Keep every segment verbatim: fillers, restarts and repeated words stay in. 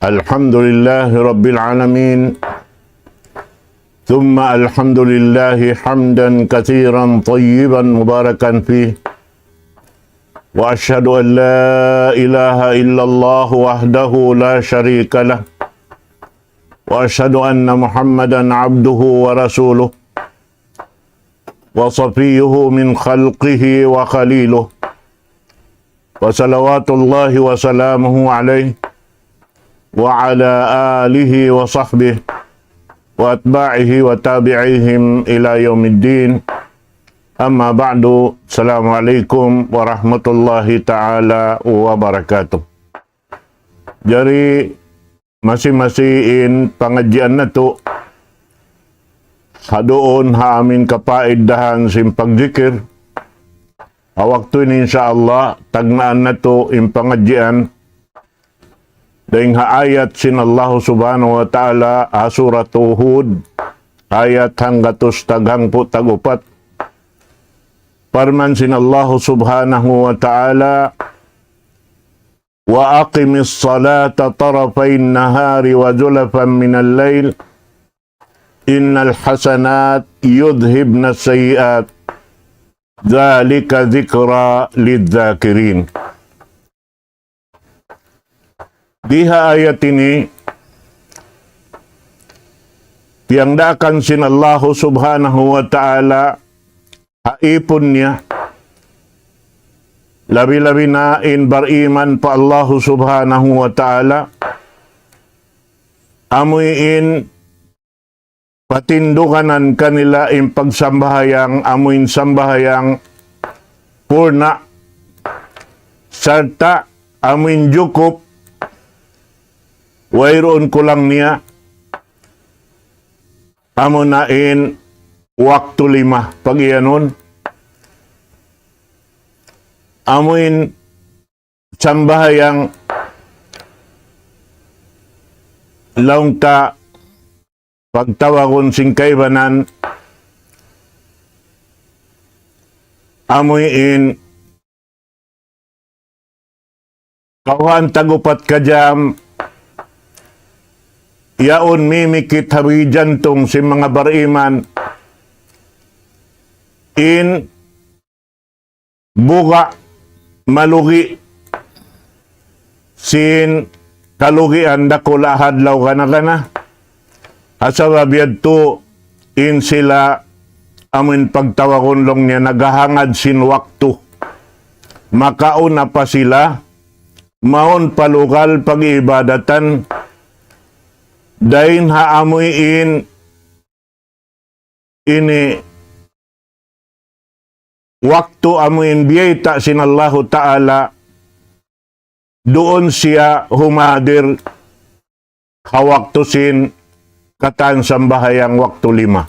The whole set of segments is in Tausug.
الحمد لله رب العالمين، ثم الحمد لله حمدا كثيرا طيبا مباركا فيه، وأشهد أن لا إله إلا الله وحده لا شريك له، وأشهد أن محمدا عبده ورسوله، وصفيه من خلقه وخليله، وصلوات الله وسلامه عليه وعلى آله وصحبه وأتباعه وتابعيهم إلى يوم الدين. أما بعد، السلام عليكم ورحمة الله تعالى وبركاته. Jari, masi-masi in pangadjian natu', ha duun ha amin kapaidahan sin pagzikir. Ha waktu ini, insya Allah, tagnaan natu' in pangadjian dayn ha ayat sin Allah Subhanahu wa Ta'ala, ha Suratu Hud, ayat hanggatus tag hangpu' tag upat. Parman sin Allah Subhanahu wa Ta'ala, وأقم الصلاة طرفي النهار وزلفا من الليل إن الحسنات يذهبن السيئات ذلك ذكرى للذاكرين. Di ha ayat ini, piyangdaakan sin Allahu Subhanahu wa Ta'ala ha ipun niya, labi-labi na in bariman pa Allahu Subhanahu wa Ta'ala, amuin patinduganan kanila in pagsambahayang, amuin sambahayang purna, sarta' amuin jukup, wayruun kulang niya, amuna in waktu lima, pag-iyanun, amuin sambahayang laung ta pagtawagun sin kaibanan, amuin kawhaan tag-upat ka jam, yaun mimikit ha bigi jantung sin manga bariman, in buga' malugi' sin kalugian dakula' ha adlaw gana-gana. Ha sabab yadtu in sila amuin pagtawagun laung niya naghahangad sin waktu. Makauna pa sila, mawn pa lugal pag-ibadatan, dayn ha amuin ini waktu amuin biyayta' sin Allahu Ta'ala, duun siya humadir ha waktu sin katan sambahayang waktu lima.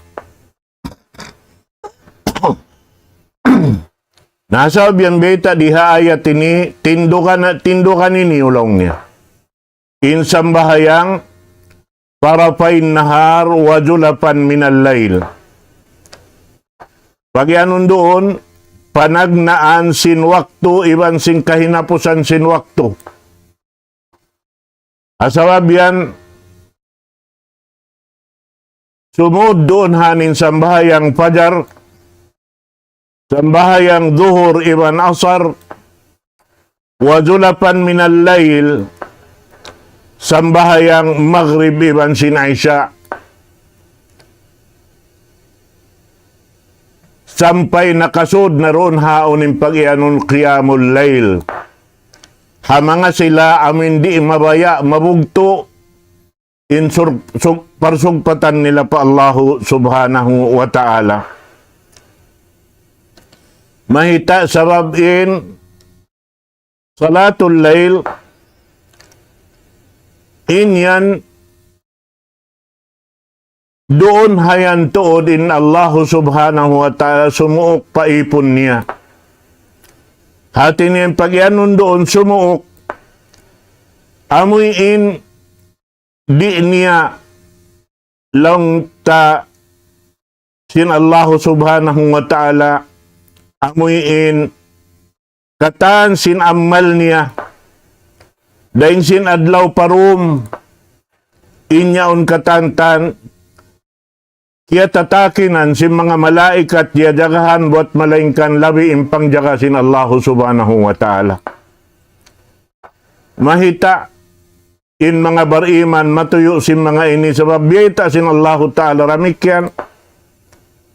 Na sabab yan biyayta' di ha ayat ini, tindugan, tindugan ini laung niya. In sambahayang طرفي النهار وزلفا من الليل. Pag-iyanun duun, panagnaan sin waktu iban sin kahinapusan sin waktu. Ha sabab yan, sumud duun ha in sambahayang fajar, sambahayang duhur iban asar, وزلفا من الليل, sambahayang magrib iban sin isya. Sampay nakasud na duun ha yaun in pag-iyanun qiyamul layl. Ha manga sila amuin di' mabaya' mabugtu' in sur-, sug-, parsugpatan nila pa Allahu Subhanahu wa Ta'ala. Mayta'? Sabab in salatul layl, in yan duun ha yan tuud in Allahu Subhanahu wa Ta'ala sumuuk pa ipun niya. Hati niya in pag-iyanun duun sumuuk, amuin di' niya laung ta sin Allahu Subhanahu wa Ta'ala, amuin katan sin amal niya, dayn sin adlaw pa dum, in yaun katantan, kiyatatakinan sin manga malaikat, diyajagahan buat malaingkan labi in pangjaga sin Allahu Subhanahu wa Ta'ala. Mahita in manga bariman matuyu' sin manga ini, sabab biyayta' sin Allahu Ta'ala damikkiyan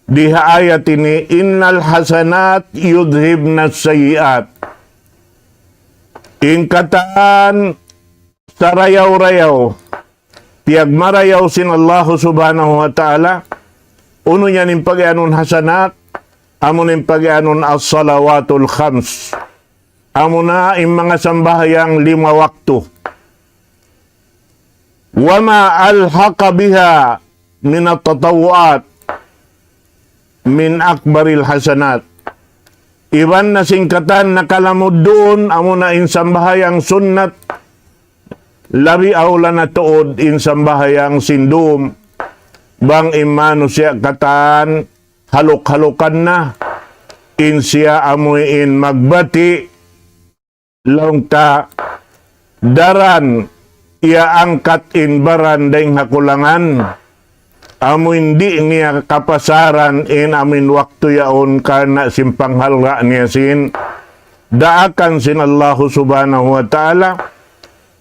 di ha ayat ini, إن الحسنات يذهبن السيئات. In katan sarayaw-rayaw, piyagmarayaw sin Allahu Subhanahu wa Ta'ala, unu yan in pagiyanun hasanat, amu in pagiyanun as-salawatul khams. Amuna in manga sambahayang lima waktu. وما ألحق بها من التطوعات من أكبر الحسنات. Iban na sin katan nakalamud duun, amuna in sambahayang sunnat, labi awla na tuud in sambahayang sin dum. Bang in manusiya' katan haluk-halukan na, in siya amuin magbati', laung ta daran iyaangkat in baran dayng ha kulangan, amuin di' niya kapasaran in amuin waktu yaun karna' sin panghalga' niya sin daakan sin Allahu Subhanahu wa Ta'ala,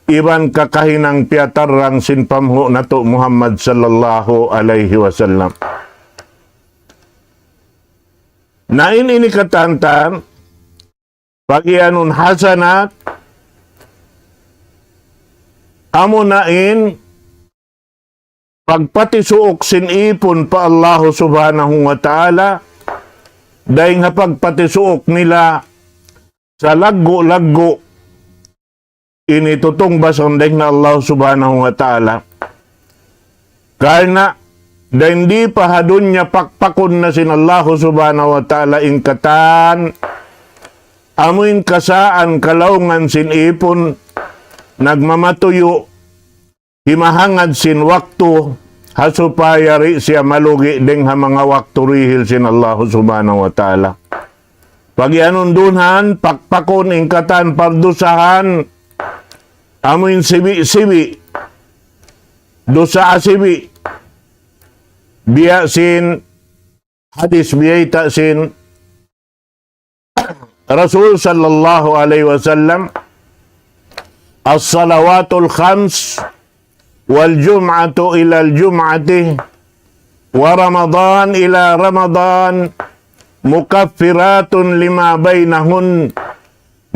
iban kakahinang piyatarrang sin panghu' natu' Muhammad sallallahu alayhi wasallam. Na in ini katantan, pagiyanun hasanat, amuna in pagpatisuuk sin ipun pa Allahu Subhanahu wa Ta'ala, dayng ha pagpatisuuk nila sa laggu'-laggu' ini tutungbasan dayng ha Allah Subhanahu wa Ta'ala. Karna' dayng di pa ha dunya pakpakun na sin Allah Subhanahu wa Ta'ala in katan, amuin kasaan kalaungan sin ipun, nagmamatuyu', himahangad sin waktu, ha supaya di' siya malugi' dayng ha manga waktu dihil sin Allah Subhanahu wa Ta'ala. Pagiyanun dunhan, pakpakun in katan pardusahan, amuin sibi'-sibi', dusa sibi', biya' sin hadis biyayta' sin Rasul sallallahu alayhi wasallam, الصلوات الخمس والجمعة إلى الجمعة ورمضان إلى رمضان مكفرات لما بينهن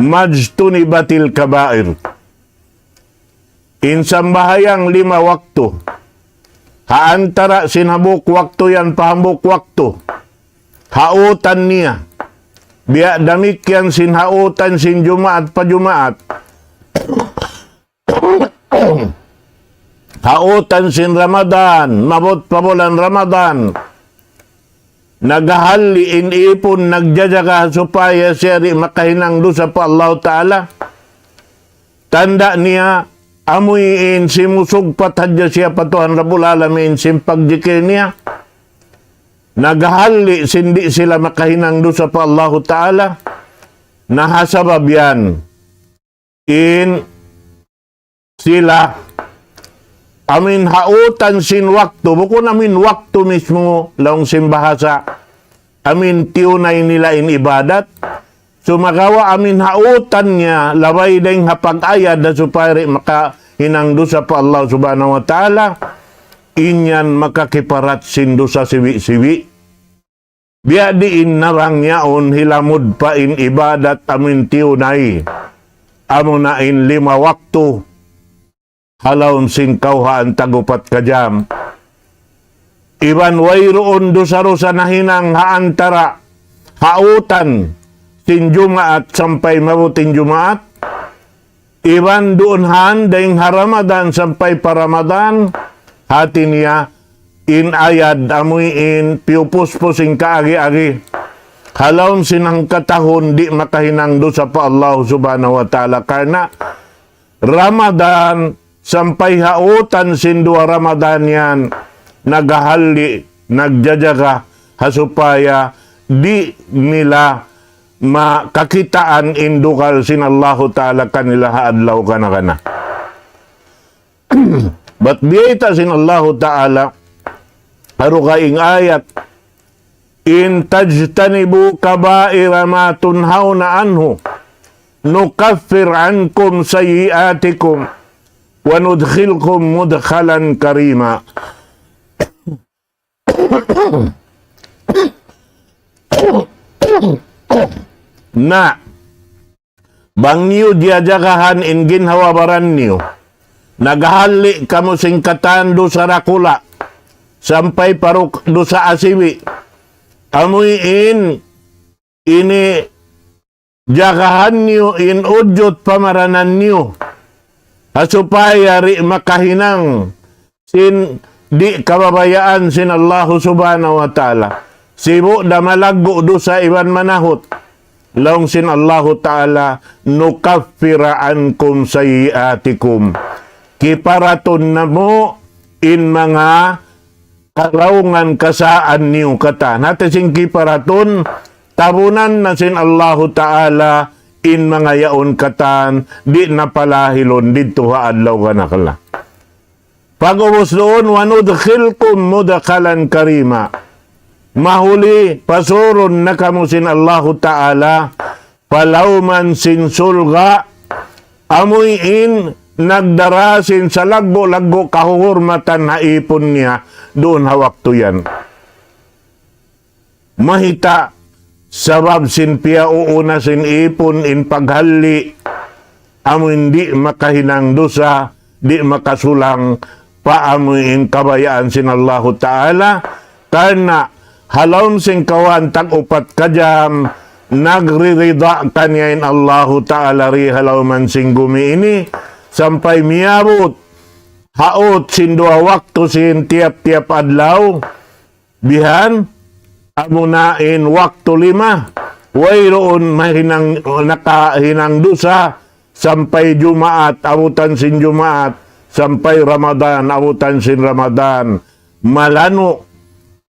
ما اجتنبت الكبائر. In sambahayang lima waktu, ha antara' sin hambuuk waktu yan pa hambuuk waktu, hautan niya. Biya' damikkiyan sin hautan sin Jumaat pa Jumaat. Hautan sin Ramadan, maabut pa bulan Ramadan. Naghahalli' in ipun, nagjajaga supaya siya di' makahinang dusa pa Allahu Ta'ala. Tanda' niya, amuin simusugpat hadja siya pa Tuhan Rabbul Alamin sin pagjikil niya. Naghahalli' sin di' sila makahinang dusa pa Allahu Ta'ala. Na ha sabab yan, in sila, amuin hautan sin waktu, bukun amuin waktu mismu, laung sin bahasa, amuin tiyunay nila in ibadat, sumagawa' amuin hautan niya, labay dayng ha pag-ayad ha supaya di' makahinang dusa pa Allah Subhanahu wa Ta'ala, in yan makakiparat sin dusa sibi'-sibi'. Biya' diin na bang yaun hilamud pa in ibadat amuin tiyunay. Amuna in lima waktu. Ha lawm sin kawhaan tag-upat ka jam. Iban wayruun dusa-dusa nahinang ha antara' hautan sin Jumaat sampay maabut in Jumaat. Iban duun han dayng ha Ramadan sampay pa Ramadan, hati niya in ayad amuin piyupuspus in kaagi-agi. Ha lawm sin hangkatahun di' makahinang dusa pa Allah Subhanahu wa Ta'ala karna' Ramadan sampay hautan sin duwa Ramadan yan naghahalli', nagjajaga ha supaya di' nila makakitaan in dugal sin Allahu Ta'ala kanila ha adlaw kana-kana. Bat biyayta' sin Allahu Ta'ala, ha dugaing ayat, إن تجتنبوا كبائر ما تنهون عنه نكفر عنكم سيئاتكم وندخلكم مدخلا كريما. Na, bang niyu diyajagahan in ginhawa-baran niyu, naghalli' kamu sin katan dusa dakula', sampay pa dusa asibi', amuin ini jagahan niyu in udjut pamaranan niyu, ha supaya di' makahinang sin di' kabayaan sin Allahu Subhanahu wa Ta'ala. Sibu' da malaggu' dusa iban manahut. Laung sin Allahu Ta'ala, نكفر عنكم سيئاتكم. Kiparatun namu' in manga kalaungan kasaan niyu katan. Hati sin kiparatun, tabunan na sin Allahu Ta'ala in manga yaun katan, di' na palahilun didtu ha adlaw ganakala. Pag'ubus duun, وندخلكم مدخلا كريما. Mahuli, pasurun na kamu sin Allahu Ta'ala, pa lawman sin surga', amuin nagdara sin salaggu'-laggu' kahuhurmatan ha īpun niya duun ha waktu yan. Mayta', sabab sin piyauuna sin īpun in paghalli', amuin di' makahinang dusa, di' makasulang pa amuin kabayaan sin Allahu Ta'ala, karna' ha lawm sin kawhaan tag-upat ka jam, nagririda kaniya in Allahu Ta'ala di ha lawman sin gumi ini, sampay miyabut ha ut sin duwa waktu sin tiyap-tiyap adlaw, bihan, amuna in waktu lima, wayruun mahinang, nakahinang dusa, sampay Jumaat, abutan sin Jumaat, sampay Ramadan, abutan sin Ramadan, malanu',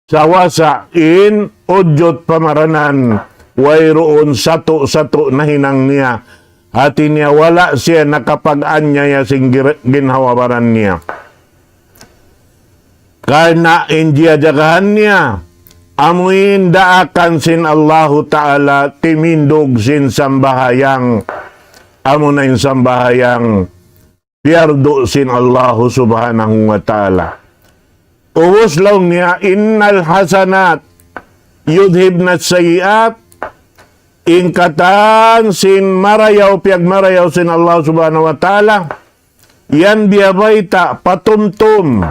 sawasa in udjut pamaranan, wayruun satu-satu nahinang niya. Hati niya wala' siya nakapag-anyaya sin gir-, ginhawa-baran niya. Karna' in jiyajagahan niya, amuin daakan sin Allahu Ta'ala timindug sin sambahayang, amuna in sambahayang piyardu sin Allahu Subhanahu wa Ta'ala. Ubus laung niya, إن الحسنات يذهبن السيئات, in katan sin marayaw, piyagmarayaw sin Allah Subhanahu wa Ta'ala, yan biyabayta', patumtum.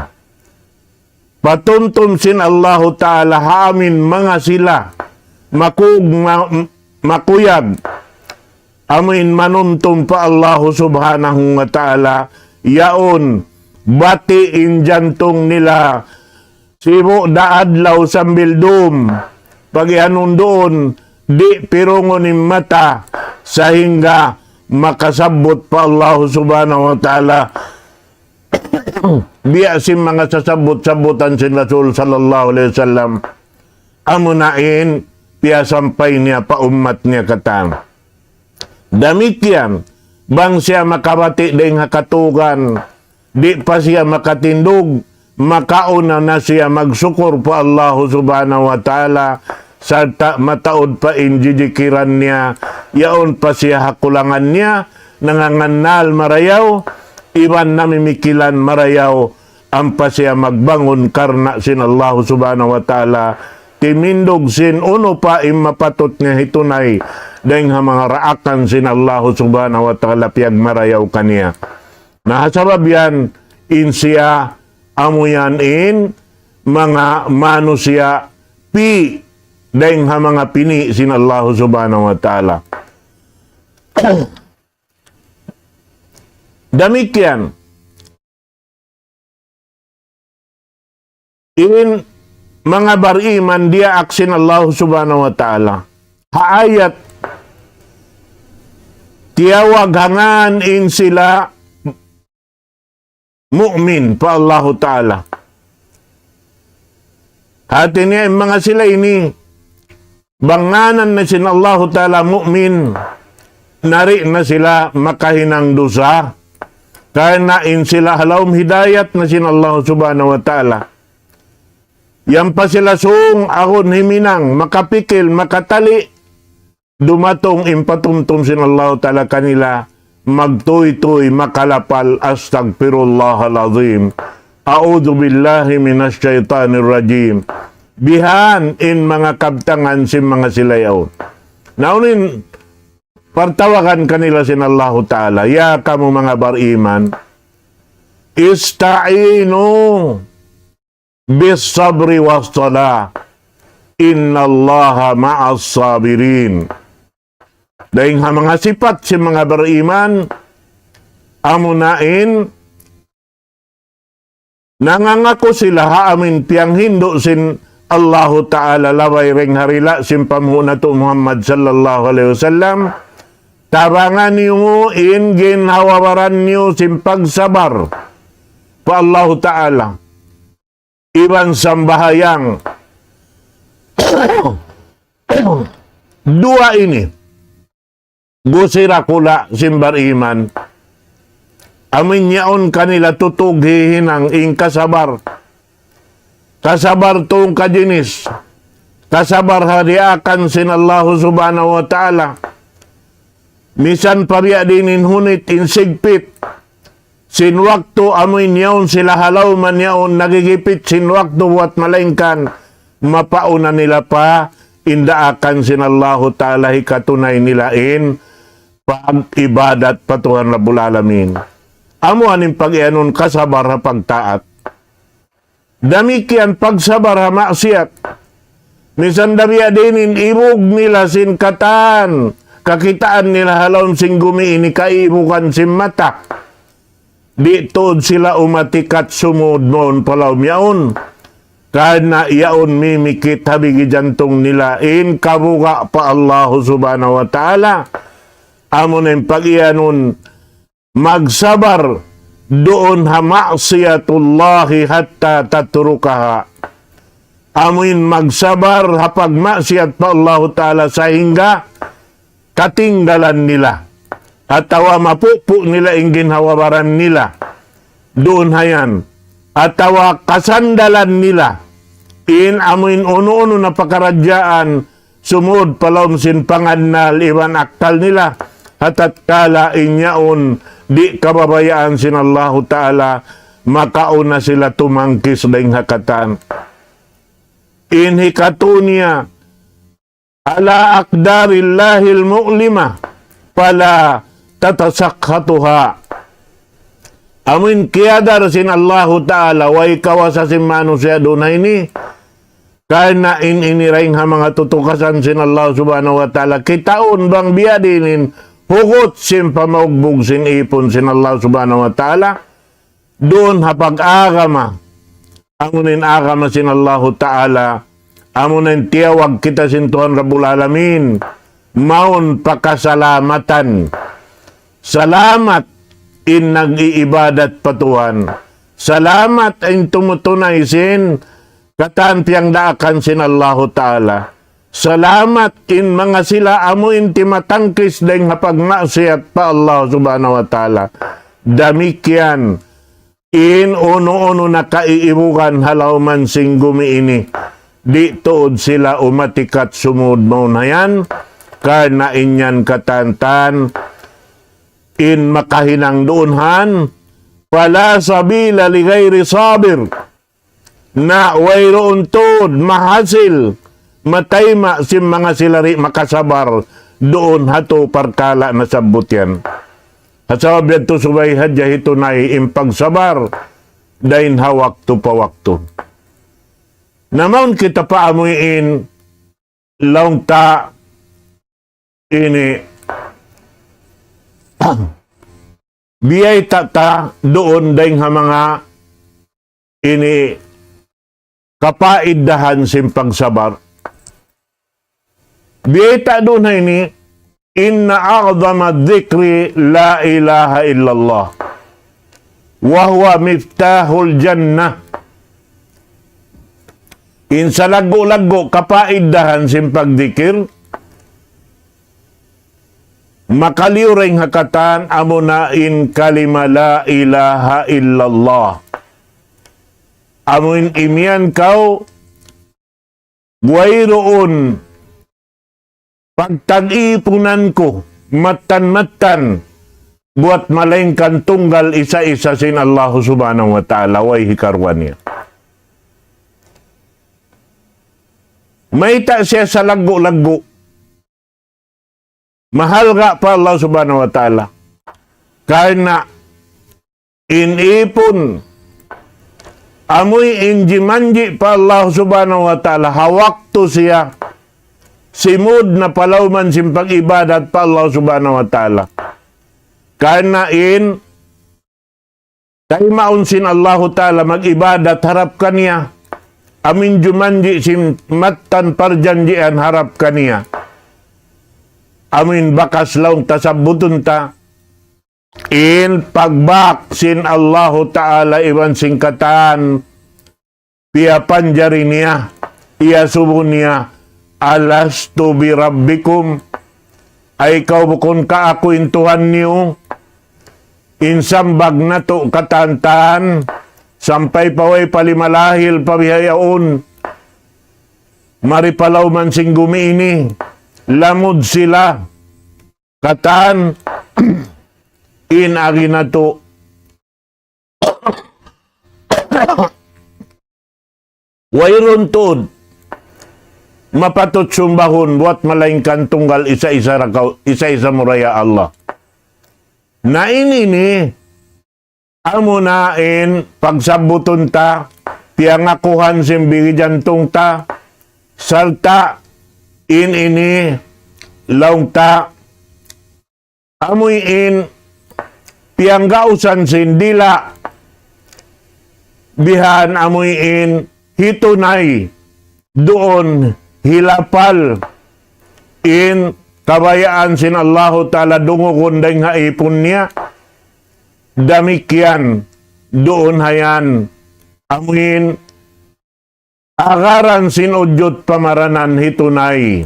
Patumtum sin Allahu Ta'ala ha amin manga sila, makug-, ma-, makuyag, amuin manumtum pa Allahu Subhanahu wa Ta'ala, yaun, bati' in jantung nila, sibu' da adlaw sambil dum, pag-iyanun duun, di' pirungun in mata, sahingga makasabbut pa Allahu Subhanahu wa Ta'ala, biya' sin manga sasabbut-sabbutan sin Rasul sallallahu alayhi wasallam, amuna in piyasampay niya pa ummat niya katan. Damikkiyan, bang siya makabati' dayn ha katugan, di' pa siya makatindug, makauna na siya magsukur pa Allahu Subhanahu wa Ta'ala, sarta' mataud pa in jijikiran niya, yaun pa siya ha kulangan niya, nangangannal marayaw, iban namimikilan marayaw, ampa siya magbangun karna' sin Allahu Subhanahu wa Ta'ala, timindug sin unu pa in mapatut niya hitunay, dayn ha manga daakan sin Allahu Subhanahu wa Ta'ala piyagmarayaw kaniya. Na ha sabab yan, in siya amu yan in manga manusiya' pi-, dayn ha manga pini' sin Allahu Subhanahu wa Ta'ala. Damikkiyan, in manga bariman diyaak sin Allahu Subhanahu wa Ta'ala. Ha ayat, tiyawag ha ngan in sila mu'min pa Allahu Ta'ala. Hati niya, in manga sila ini, bang ngānan na sin Allahu Ta'ala mu'min, na di' na sila makahinang dusa. Karna' in sila ha lawm hidayat na sin Allah Subhanahu wa Ta'ala. Yan pa sila sung agun himinang, makapikil, makatali, dumatung in patumtum sin Allah Ta'ala kanila, magtuytuy, makalapal, أستغفر الله العظيم. أعوذ بالله من الشيطان الرجيم. Bihan in manga kabtangan sin manga sila yaun. Na unu in partawagan kanila sin Allahu Ta'ala, ya kamu manga bariman, استعينوا بالصبر والصلاة إن الله مع الصابرين. Dayn ha manga sipat sin manga bariman, amuna in nangangaku sila ha amin piyanghindu' sin Allahu Ta'ala labay dayn ha dila' sin panghu' natu' Muhammad sallallahu alayhi wasallam, tabangan niyu in ginhawa-baran niyu sin pagsabar pa Allahu Ta'ala iban sambahayang. Duwa ini. Gusira kula' sin bariman. Amin yaun kanila tutug hihinang in kasabar. Kasabar tungka jinis. Kasabar ha diyaakan sin Allahu Subhanahu wa Ta'ala. Misan pa biya' diin in hunit in sigpit. Sin waktu amuin yaun sila ha lawm yaun nagigipit sin waktu buwat malaingkan mapauna nila pa in daakan sin Allahu Ta'ala hikatunay nila in pag-ibadat pa Tuhan Rabbul Alamin. Amu ini in pag-iyanun kasabar ha pagtaat. Damikkiyan pagsabar ha maksiyat. Misan da biya' diin in ibug nila sin katan, kakitaan nila ha lawm sin gumi ini kaibugan sin mata. Di' tuud sila umatikat sumud mawn pa lawm yaun. Karna' yaun mimikit ha bigi jantung nila in kabuga' pa Allahu Subhanahu wa Ta'ala. Amu na in pag-iyanun magsabar duun ha ma'siyatullahi hatta tatrukaha. Amuin magsabar ha pagmaksiyat pa Allahu Ta'ala sahingga katinggalan nila atawa mapupu' nila in ginhawa-baran nila duun ha yan, atawa kasandalan nila in amuin unu-unu na pakaradjaan sumud pa lawm sin pangannal iban akkal nila, ha tatkala in yaun di' kababayaan sin Allahu Ta'ala, makauna sila tumangkis dayn ha katan. In hikatu niya, على أقدار الله المؤلمة فلا تتسخطها. Amuin kiyadar sin Allahu Ta'ala, way kawasa sin manusiya' duun ha ini, karna' in ini dayn ha manga tutukasan sin Allah Subhanahu wa Ta'ala, kitaun bang biya' diin in hugut sin pamaugbug sin ipun sin Allah Subhanahu wa Ta'ala, duun ha pag-agama, amuin agama sin Allahu Ta'ala, amuin tiyawag kita sin Tuhan Rabbul Alamin, mawn pa kasalamatan. Salamat in nag-iibadat pa Tuhan. Salamat in tumutunay sin katan piyagdaakan sin Allahu Ta'ala. Salamat in manga sila amuin timatangkis dayn ha pagmaksiyat pa Allah Subhanahu wa Ta'ala. Damikkiyan in unu-unu na kaiibugan ha lawm sin gumi ini. Di' tuud sila umatikat sumud mawn ha yan, karna' in yan katan-katan in makahinang duun han, فلا سبيل لغير صابر. Na wayruun tuud mahasil, matayma' sin manga sila di' makasabar duun ha tu parkala' nasabbut yan. Ha sabab yadtu subay hadja hitunay in pagsabar dayn ha waktu pa waktu. Na mawn kita pa amuin laung ta ini biyayta' ta duun dayn ha manga ini kapaidahan sin pagsabar. Biyayta' duun ha ini, إن أعظم الذكر لا إله إلا الله وهو مفتاح الجنة. In salaggu'-laggu' kapaidahan sin pagdikir, makaliyu dayn ha katan amuna in kalima la ilaha illallah. Amuin imiyan kaw, wayruun pagtag-ipunan ku, mattan-mattan, buat malaingkan tunggal isa-isa sin Allah Subhanahu wa Ta'ala, way hikaruwa niya. Mayta' siya salaggu'-laggu'. Mahalga' pa Allah Subhanahu wa Ta'ala. Karna' in ipun, amuin jimanji' pa Allah Subhanahu wa Ta'ala, ha waktu siya simud na palawman sin pag-ibadat pa Allah Subhanahu wa Ta'ala. Karna' in taymaun sin Allahu Ta'ala mag-ibadat harap kaniya, amuin jumanji' sin mattan parjanjian harap kaniya. Amuin bakas laung ta sabbutun ta, in pagbak sin Allahu Ta'ala iban sin katan piyapanjari niya, iyasubu niya, "Alastu bi rabbikum?" Ay kaw bukun ka aku in Tuhan niyu? In sambag natu' katan-katan, sampay pa way pa lima lahil pa bihaun, mari palawman sin gumi ini, lamud sila, katan, in agi natu'. Wayruun tuud mapatut sumbahun buat malaingkan tunggal isa-isa ra kaw, isa-isa mu ra ya Allah. Na ini ini, amuna in pagsabbutun ta, piyangakuhan sin bigi jantung ta, sarta' in ini laung ta, amuin piyanggausan sin dila', bihan amuin hitunay duun hilapal in kabayaan sin Allahu Ta'ala dungugun dayng ha ipun niya, damikkiyan duun hayan amuin agaran sin ujud pamaranan hitunay,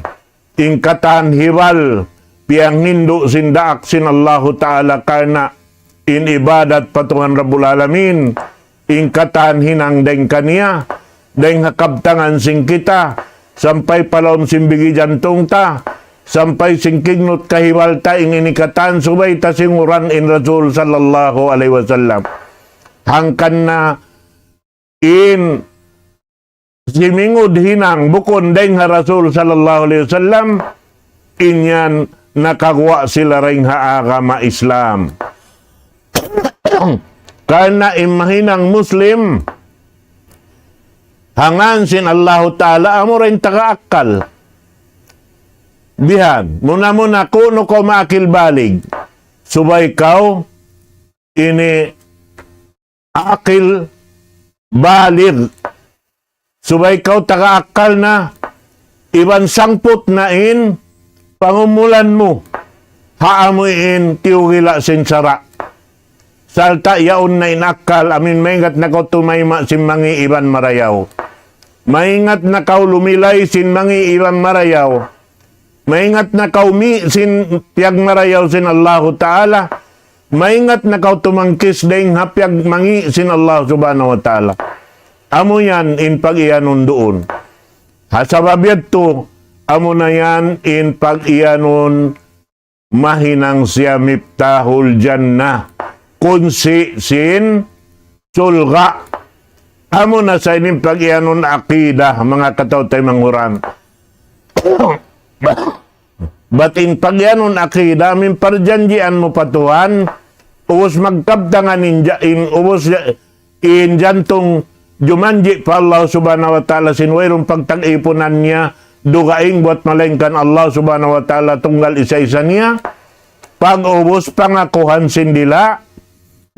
in katan hibal, piyanghindu' sin daak sin Allahu Ta'ala karna' in ibadat pa Tuhan Rabbul Alamin, in katan hinang dayng kaniya, dayng ha kabtangan sin kita, sampay pa lawm sin bigi jantung ta, sampay sin kignut kahibal ta in ini katan subay ta singuran in Rasul sallallahu alayhi wasallam. Hangkan na in simingud hinang bukun dayng ha Rasul sallallahu alayhi wasallam, in yan nakaguwa' sila dayng ha agama Islam. Karna' in mahinang Muslim, ha ngan sin Allahu Ta'ala, amura in taga akkal. Bihan, muna-muna kunu' kaw maakil balig. Subay kaw ini akil balig. Subay kaw taga akkal na, iban sangput na in pangumulan mu, ha amuin tiyugila' sin sara'. Sarta' yaun na in akkal, amuin maingat na kaw tumayma' sin mangi' iban marayaw. Maingat na kaw lumilay sin mangi' iban marayaw. Maingat na kaw mi' sin piyagmarayaw sin Allahu Ta'ala. Maingat na kaw tumangkis dayng ha piyagmangi' sin Allah Subhanahu wa Ta'ala. Amu yan in pag-iyanun duun. Ha sabab yadtu, amu na yan in pag-iyanun mahinang siya miftahul jannah. Kunsi' sin sulga'. Amu na sa ini in pag-iyanun aqidah, manga kataw-taymanghuran. Bat in pag-iyanun aqidah, amuin parjanjian mu pa Tuhan, ubus magkabtangan in ja-, in ubus ja-, in jantung jumanji' pa Allah Subhanahu wa Ta'ala sin wayruun pagtag-ipunan niya, dugaing buat malaingkan Allah Subhanahu wa Ta'ala tunggal isa-isa niya, pag-ubus pangakuhan sin dila',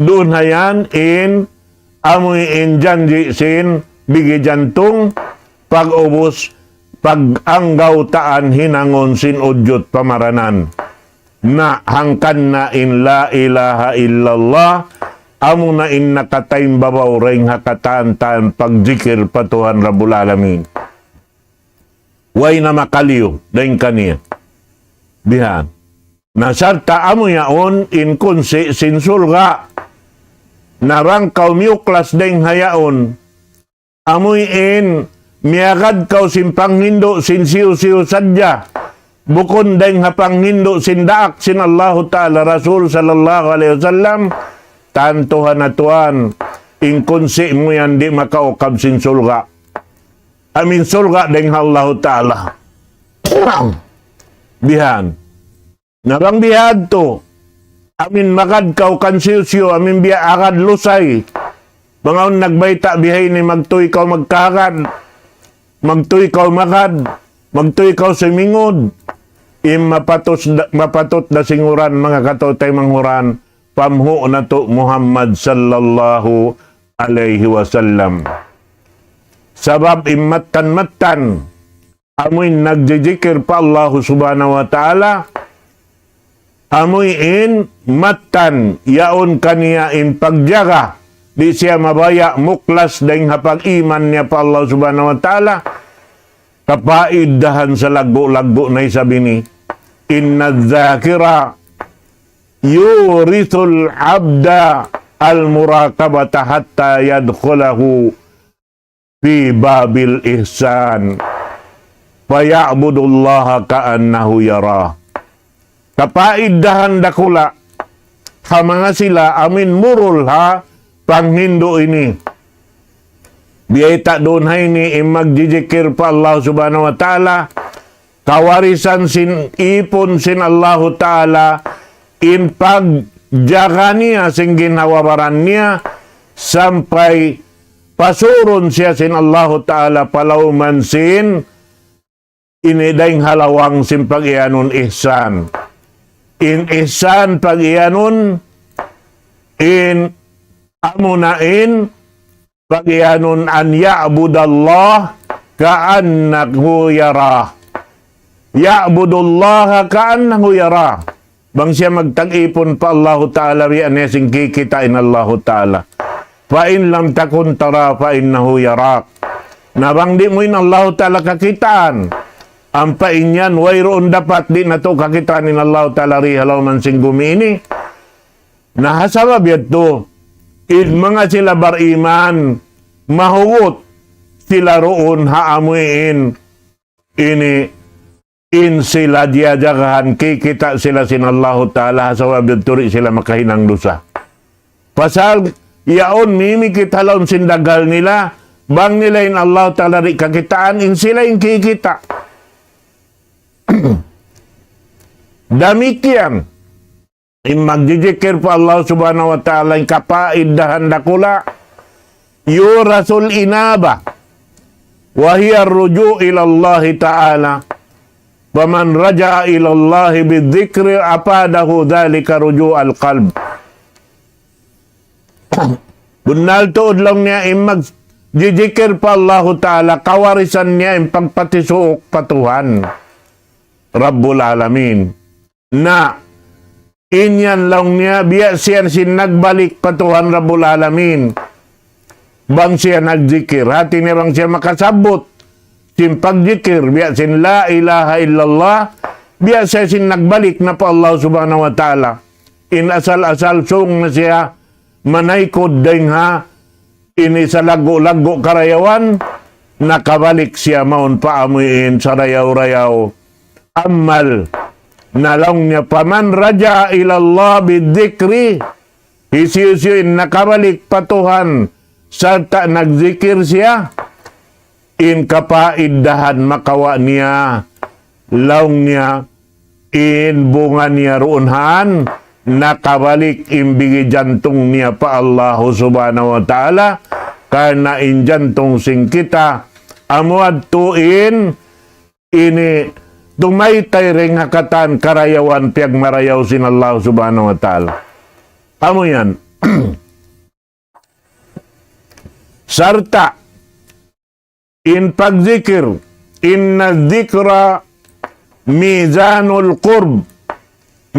duun hayan in amuin janji' sin bigi jantung, pag-ubus pag-anggawtaan hinangun sin ujud pamaranan. Na hangkan na in la ilaha illallah, amu na in nakataimbabaw dayng ha katan-katan pagzikir pa Tuhan Rabbul Alamin. Way na makaliyu dayng kaniya. Bihan. Na sarta' amu yaun in kunsi' sin surga'. Na bang kaw miyuklas dayng ha yaun, amuin miyagad kaw sin panghindu' sin hisiyu-siyu sadja, bukun dayng ha panghindu' sin daak sin Allahu Ta'ala, Rasul sallallahu alayhi wasallam, tantu na tuwan, in kunsi' mu yan di' makaukab sin surga'. Amuin surga' dayng ha Allahu Ta'ala. Bihan. Na bang bihadtu, amuin magad kaw kan hisiyu-siyu, amuin biya' agad lusay. Bang awn nagbayta' bihaini, magtuy kaw magkahagad, magtuy kaw magad, magtuy kaw simingud. In mapatut da, mapatut da singuran, manga kataw-taymanghuran, pamhu natu' Muhammad sallallahu alayhi wasallam. Sabab in mattan-mattan, amuin nagjijikir pa Allahu Subhanahu wa Ta'ala, amuin mattan yaun kaniya in pagjaga, di' siya mabaya' muklas dayng ha pag-iman niya pa Allah Subhanahu wa Ta'ala, kapaidahan salaggu'-laggu' na isab ini. إن الذاكر يورث العبد المراقبة حتى يدخله في باب الإحسان فيعبد الله كأنه يراه. Kapaidahan dakula' ha manga sila amuin murul ha panghindu' ini. Biyayta' duun ha ini in magjijikir pa Allah Subhanahu wa Ta'ala, kawarisan sin ipun sin Allahu Ta'ala, in pagjaga niya sin ginhawa-baran niya, sampay pasurun siya sin Allahu Ta'ala pa lawm sin ini dayng ha lawang sin pag-iyanun ihsan. In ihsan pag-iyanun, in amuna in pag-iyanun أن يعبد الله كأنه يراه. يعبد الله كأنه يراه. Bang siya magtag-ipun pa Allahu Ta'ala, biya' niya sin kikita' in Allahu Ta'ala. فإن لم تكن تراه فإنه يراك. Na bang di' mu in Allahu Ta'ala kakitaan, ampa in yan, wayruun dapat di' natu' kakitaan in Allahu Ta'ala di ha lawm sin gumi ini. Na ha sabab yadtu, in manga sila bariman, mahugut sila duun ha amuin ini, in sila diyajagahan, kikita' sila sin Allahu Ta'ala, ha sabab yadtu di' sila makahinang dusa. Pasal yaun mimikit ha lawm sin daghal nila, bang nila in Allahu Ta'ala di' kakitaan, in sila in kikita'. Damikkiyan in magjijikir pa Allah Subhanahu wa Ta'ala, in kapaidahan dakula', يورث الإنابة وهي الرجوع إلى الله تعالى، فمن رجع إلى الله بالذكر أفاده ذلك رجوع القلب. Bunnal tuud laung niya in magjijikir pa Allahu Ta'ala, kawarisan niya in pagpatisuuk pa Tuhan Rabbul Alamin. Na, in yan laung niya, biya' siya sin nagbalik pa Tuhan Rabbul Alamin. Bang siya nagjikir, hati niya bang siya makasabbut sin pagjikir, biya' sin la ilaha illallah, biya' siya sin nagbalik na pa Allah Subhanahu wa Ta'ala. In asal-asal sung na siya manaykud dayng ha ini salaggu'-laggu' karayawan, nakabalik siya mawn pa amuin sarayaw-rayaw amal. Na laung niya, فمن رجع إلى الله بالذكر, hisiyu-siyu in nakabalik pa Tuhan sarta' nagjikir siya, in kapaidahan makawa' niya, laung niya, in bunga niya duun han, nakabalik in bigi jantung niya pa Allahu Subhanahu wa Ta'ala, karna' in jantung sin kita, amu yadtu in ini tumaytay dayng ha katan karayawan piyagmarayaw sin Allah Subhanahu wa Ta'ala. Amu yan. Sarta' in pagzikir, إن الذكر ميزان القرب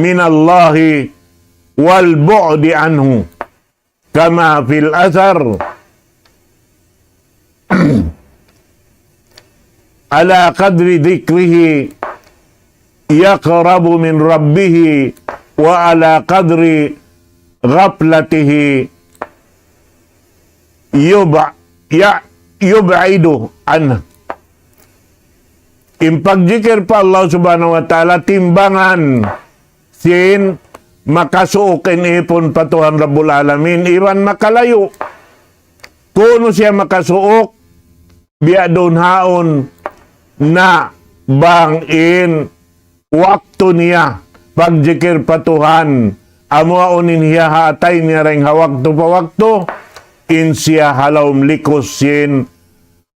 من الله والبعد عنه، كما في الأثر، على قدر ذكره يقرب من ربه وعلى قدر غفلته يبع-، يع-، يبعد عنه. In pagjikir pa Allah Subhanahu wa Ta'ala timbangan sin makasuuk in ipun pa Tuhan Rabbul Alamin, iban makalayu'. Kunu' siya makasuuk, biya' duun haun na bang in waktu niya pagjikir pa Tuhan, amu awn in hiyahaatay niya dayn ha waktu pa waktu, in siya ha lawm likus sin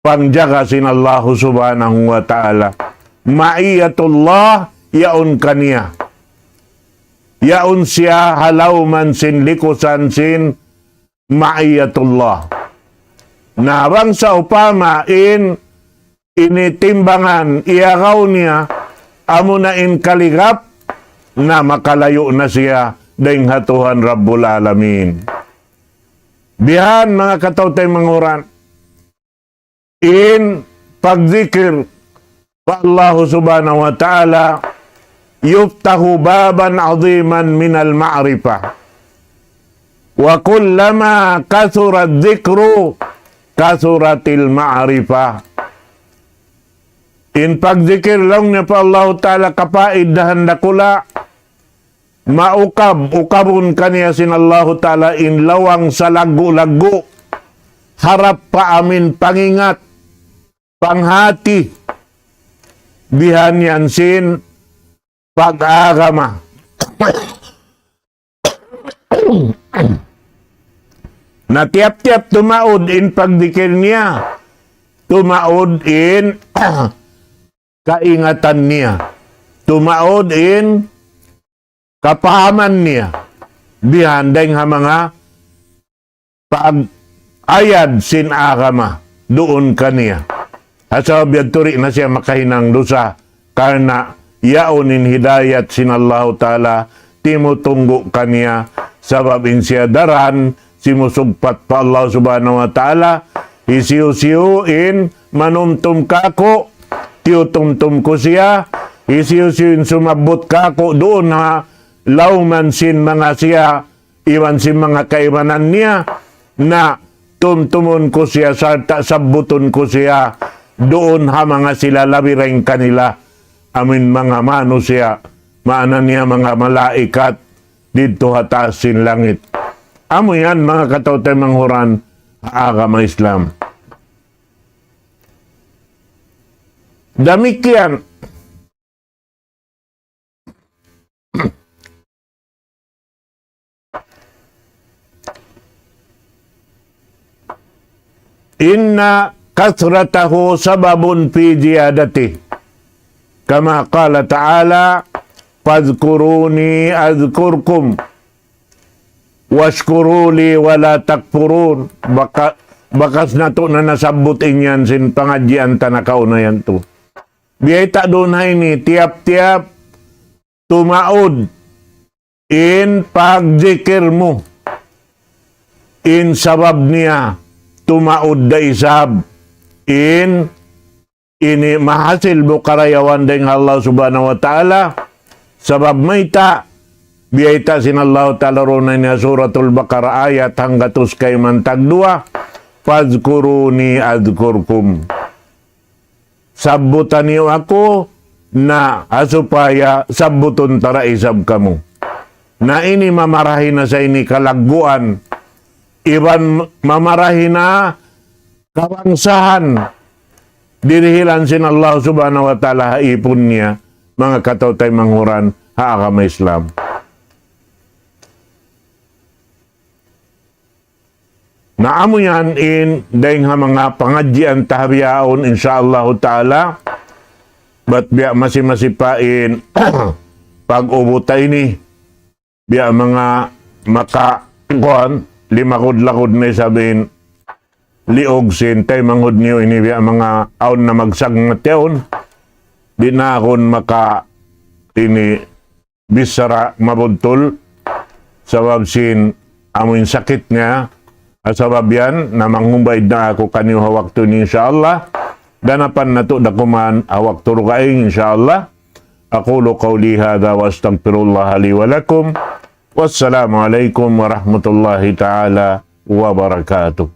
pangjaga sin Allahu Subhanahu wa Ta'ala. Ma'iyatullah yaun kaniya. Yaun siya ha lawman sin likusan sin ma'iyatullah. Na bang sawpama in ini timbangan iyagaw niya, amuna in kaligap, na makalayu' na siya dayn ha Tuhan Rabbul Alamin. Bihan manga kataw-taymanghuran. In pagzikir pa Allah Subhanahu wa Ta'ala, يفتح بابا عظيما من المعرفة. وكلما كثر الذكر كثرت المعرفة. In pagzikir laung niya pa Allah Ta'ala kapaidahan dakula', maukab, ukabun kaniya sin Allahu Ta'ala in lawang salaggu'-laggu', harap pa amin pangingat, panghati, bihan yan sin pag-agama. Na tiyap-tiyap tumaud in pagdikir niya, tumaud in kaingatan niya, tumaud in kapahaman niya, bihan dayn ha manga pag-ayad sin agama duun kaniya. Ha sabab yadtu di' na siya makahinang dusa, karna' yaun in hidayat sin Allahu Ta'ala timutunggu' kaniya, sabab in siya daran simusugpat pa Allah Subhanahu wa Ta'ala, hisiyu-siyu in manumtum kāku', tiyutumtum ku siya, hisiyu-siyu in sumabbut kāku' duun ha lawman sin manga siya, iban sin manga kaibanan niya, na tumtumun ku siya sarta' sabbutun ku siya duun ha manga sila labi dayn kanila, amuin manga manusiya', maana niya manga malaikat, didtu ha taas sin langit. Amu yan, manga kataw-taymanghuran ha agama Islam. Damikkiyan, إن كثرته سبب في زيادته. كما قال تعالى: فاذكروني أذكركم واشكروا لي ولا تكفرون. Baka-, bakas natu' na nasabbut in yan sin pangadjian ta nakauna yan tu. Biyayta' duun ha ini, tiyap-tiyap tumaud in pagzikir mu, in sabab niya tumaud da isab in ini mahasil mu karayawan dayn ha Allah Subhanahu wa Ta'ala. Sabab mayta', biyayta' sin Allah Ta'ala duun ha ini ha Suratul Baqarah ayat hanggatus kayman tagduwa, فاذكروني أذكركم. Sabbuta niyu aku, na ha supaya sabbutun ta da isab kamu. Na ini mamarahi na sa ini kalagguan, iban mamarahi na kabangsahan, dirihilan sin Allah Subhanahu wa Ta'ala ha ipun niya, manga kataw-taymanghuran ha agama Islam. Na amu yan in dayn ha manga pangadjian ta ha bihaun, insya Allahu Ta'ala. Bat biya' masi-masi pa in pag-ubut ta ini, biya' manga maka-, kuwan, limagud-lagud na isab in liug sin taymanghud niyu ini, biya' manga awn na magsagnat yaun, di' na aku maka ini bichara mabuntul, sabab sin amuin sakit niya, ah, sabab yan, na manghumbay na aku kaniyu ha waktu ini, insya Allah. Ganapan natu' da kuman ha waktu dugaing, insya Allah. أقول قولي هذا وأستغفر الله لي ولكم. والسلام عليكم ورحمة الله تعالى وبركاته.